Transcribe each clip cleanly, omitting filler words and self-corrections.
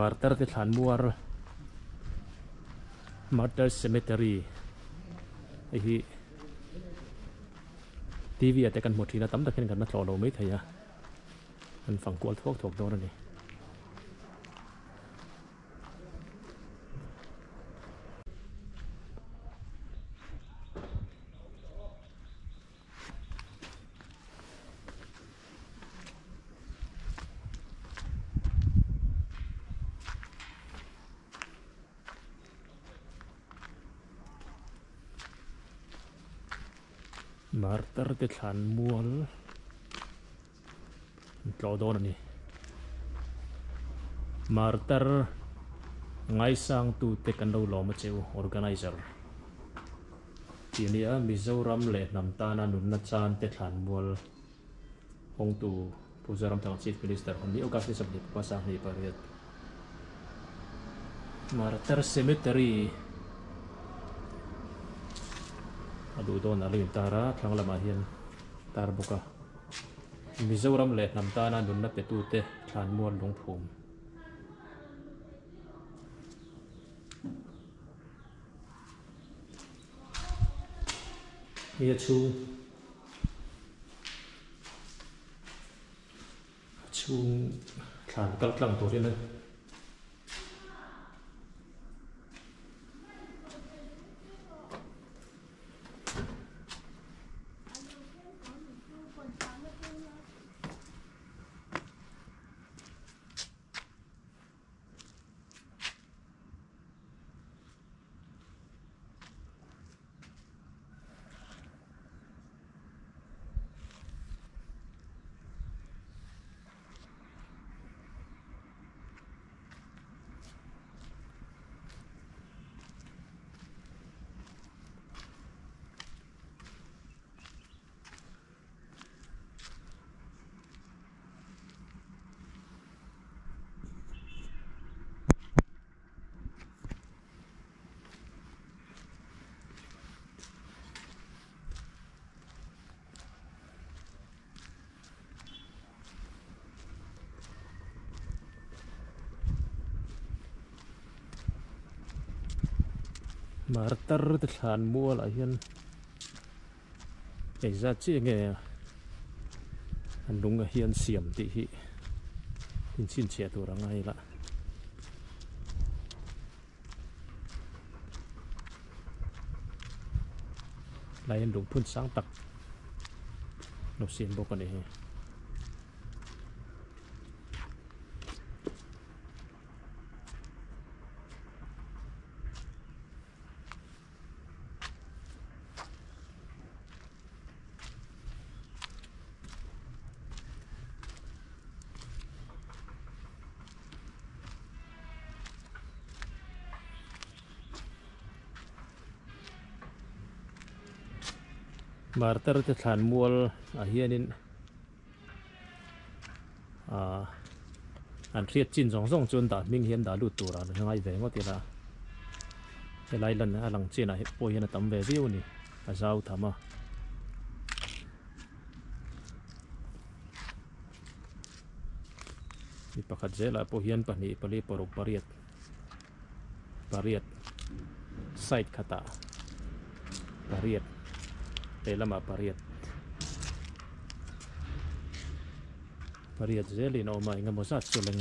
Martar te thlan muar Martar Cemetery hei hi T V ah te kan hmu thin a tam tak hian kan la tlawh lo maithei a an fang kual thuak thuak dawn a ni. Martar te thlan mual an tlawh dawn a ni. Martar ngaisangtute kan lo lawm a che u, organizer. Tih a nia, Mizoram leh hnam tana nunna chan te thlan mual hawngtu Pu Zoramthanga Chief Minister hawn ni August ni 20 pakua sanghnih pariat. Martar Cemetery a duh dawn a lo intar a, thlang lamah hian tar bawk a. Mizoram leh hnam tana nunna petute thlan mual lungphum. Hei a chhung a chhung thlan kal tlang turin a Martar te thlan mual ah hian engzat chiah nge an lung ah hian siam tih hi inchhinchhiah tur a ngai la. Lai hian lungphun sang tak lo siam bawk a ni hi. Martar te thlan mual ah hianin ah an hriat chin zawng zawng chuan dah hming hi an dah lut tur ah an ngai ve ngawt ila helai lan a lang chin ah pawh hian a tam ve viau a ni a zau tham a. Mi pakhat zelah pawh hian pahnih pali paruk pariat pariat side khatah pariat lehlamah pariat pariat zelin a awm a engemaw zat chu leng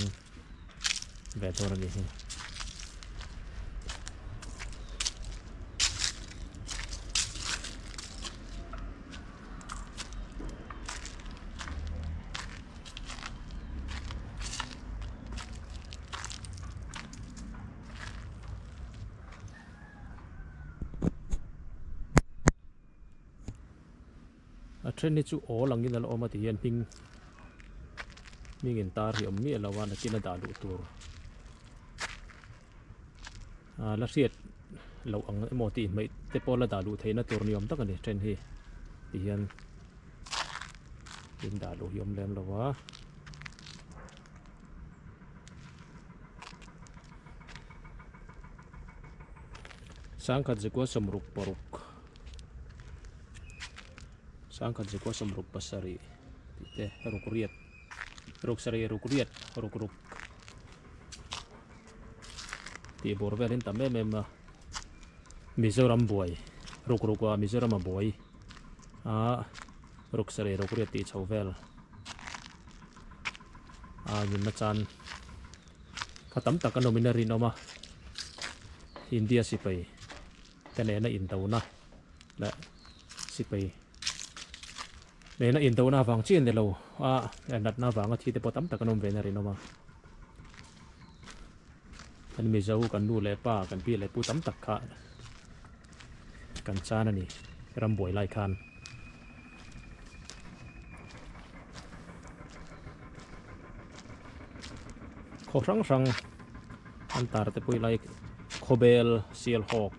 ve dawn a ni hi. A then hi chu awl angin a la awm a ti hian hming hming in tar hi a awm miah lo a nakin a dah luh tur ah la hriat loh ang emaw tih hmeih te pawh la dah luh theihna tur ni awm tak a ni then hi ti hian in dah luh hi a awm lem lo a. Sangkhat zikua sawmruk paruk sangkhat zikua sawmruk pasarih tih te ruk riat ruk sarih ruk riat ruk ruk. Tih bawr vel in tam em em a Mizoram buai ruk ruk a Mizoram a buai a ruk sarih ruk riat tih chho vel a nunna chan kha tam tak an awm in a rinawm a India sipai te nena indona leh sipai nena indona avang chiah ni lo a natna avanga thi te pawh tam tak an awm ve in a rinawm a. Kan Mizo kan nu leh pa kan pi leh pu tam tak kha kan chan a ni rambuai lai khan. Khaw hrang hrang an tar te pawh lai Khawbel, Sialhawk,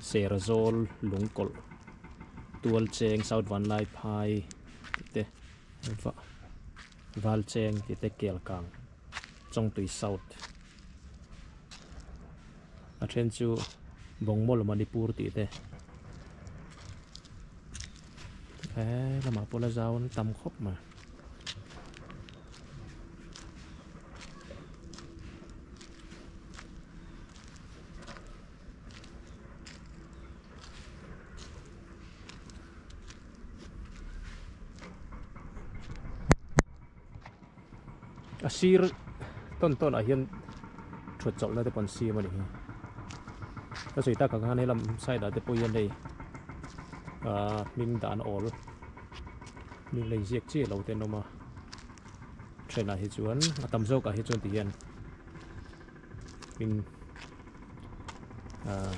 Serzawl, Lungkawlh, Tualcheng, South Vanlaiphai tih te Valcheng tih te Kelkang. Chawngtui South a then chu Bawngmawl Manipur tih te he lamah pawh la zau an tam khawp mai. A sir tawn tawn ah hian thut chawlhna te pawh an siam a ni hi ka sawi tak ang khan helam side ah te pawh hian hei ahh hming dan awl hming la inziak chiah lo te an awm a then ah hi chuan a tam zawk ah hi chuan ti hian hming ahh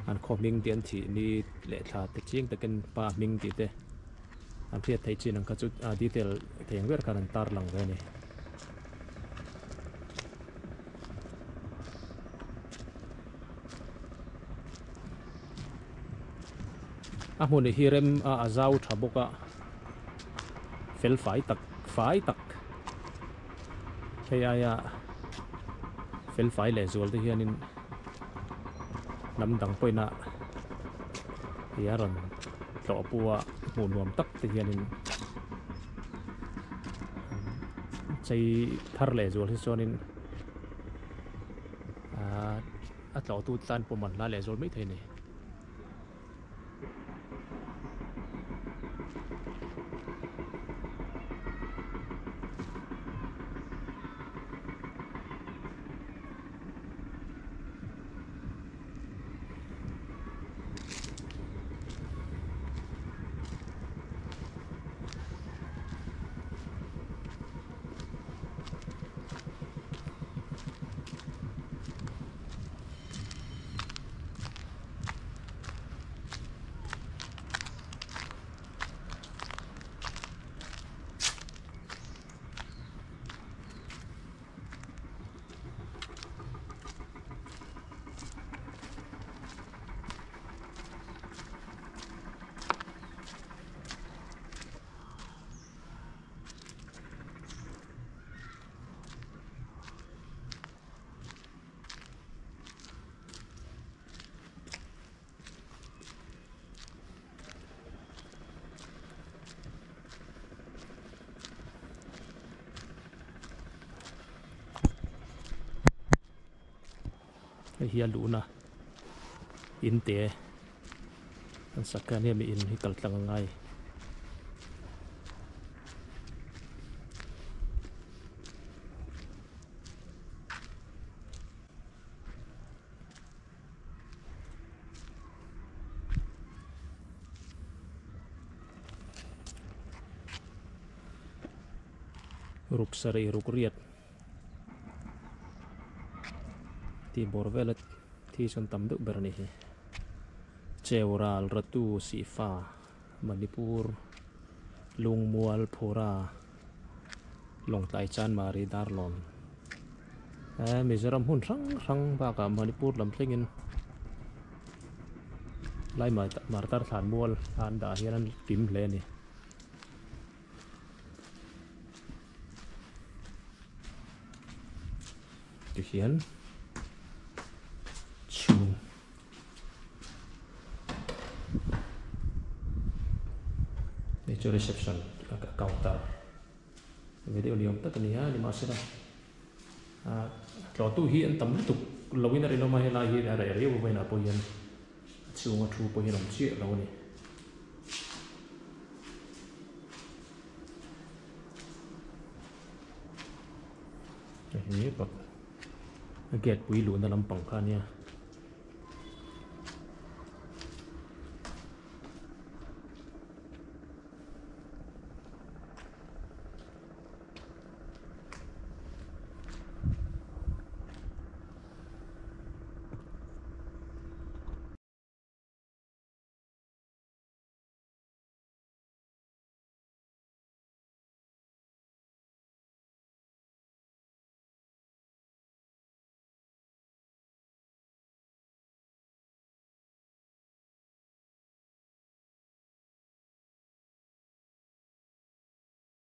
an khaw hming te an thih ni leh thla te chiang takin pa hming tih te. An hriat theih chin ang kha chu a detail thei ang ber khan an tar lang ve a ni. A hmun hi rem a a zau tha bawk a fel fai tak fai tak hei aia fel fai leh zual te hianin hnam dang pawhin a ih a rawn tlawh pua hmuh nuam tak te hianin chei thar leh zual hi chuanin ahh a tlawh tu tan pawh man hla leh zual mai thei a ni. Hei hi a luhna in te an sak hian hemi in hi kal tlang a ngai. Ruk sarih ruk riat tih bawr vela thi chuan tam deuh ber a ni hi Cheural Ratu Sihfa Manipur Lungmual Phura Lawngtlai Chanmari Darlawn eh Mizoram hmun hrang hrang bakah Manipur lam thlengin lai martar thlanmual a an dah hian an kim hle a ni. Tihian chhung. Hei chu reception counter video ni awm tak a ni a nimahsela. Ah tlawhtu hi an tam lutuk lo in a rinawm a helai hi a reh riau a vawiinah pawh hian a chhunga thu pawh hi an awm chiah lo a ni. Hei hi a gate pui luhna lampang kha a nia.